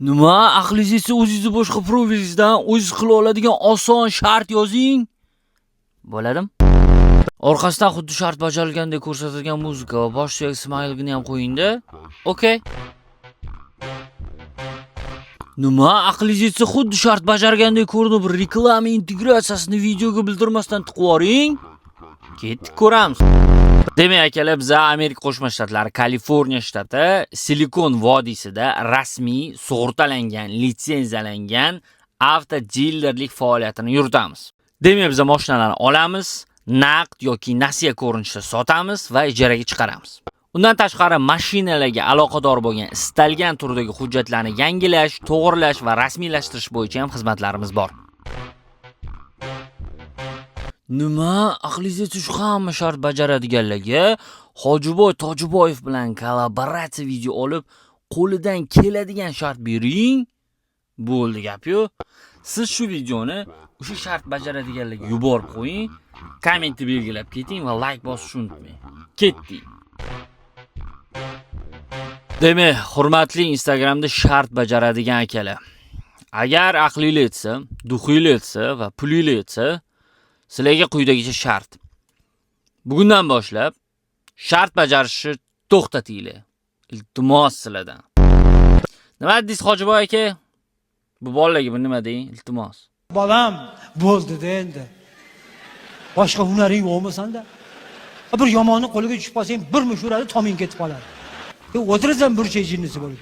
Nima, aqlingiz yetsa, o'zingizni boshqa profilingizdan o'zingiz qila oladigan oson shart yozing. Bo'ladimi? Orqasidan xuddi shart bajarilgandek ko'rsatilgan muzika va bosh suyak smayligini ham qo'ying-da. Okey. Nima, aqlingiz yetsa, xuddi shart bajargandek ko'rinib, reklama integratsiyasini videoga bildirmasdan tiqib yuboring. Ketdik, ko'ramiz. Demak, akalar, biz Amerika Qo'shma Shtatlari Kaliforniya shtati Silikon vodiysida rasmiy sug'urtalangan, litsenziyalangan avtodilerlik faoliyatini yuritamiz. Demak, biz mashinalarni olamiz, naqd yoki nasiya ko'rinishida sotamiz va ijaraga chiqaramiz. Undan tashqari mashinalarga aloqador bo'lgan istalgan turdagi hujjatlarni yangilash, to'g'rilash va rasmiylashtirish bo'yicha ham xizmatlarimiz bor. Nima, aqlingiz yetsa, shu hamma shart bajaradiganlarga Hojiboy Tojiboyev bilan kollaboratsiya video olib, qo'lidan keladigan shart bering. Bo'ldi, gap yo'q. Siz shu videoni o'sha shart bajaradiganlarga yuborib qo'ying, kommentni belgilab keting va like bosishni unutmang. Ketdik. Demak, hurmatli Instagramda shart bajaradigan akalar. Agar aqlingiz yetsa, дух ingiz yetsa va pulingiz yetsa, sizlarga quyidagicha shart. Bugundan boshlab shart bajarishni to'xtatinglar. Iltimos sizlardan. Nima deysiz, Hojiboy aka? Bu bolalarga bir nima deng, iltimos. Bolam, bo'ldi-da endi. Boshqa hunaring yo'qmi sanda? Bir yomonni qo'liga tushib qolsang, bir mush uradi, toming ketib qoladi. O'tirasan burchak jinnisi bo'lib.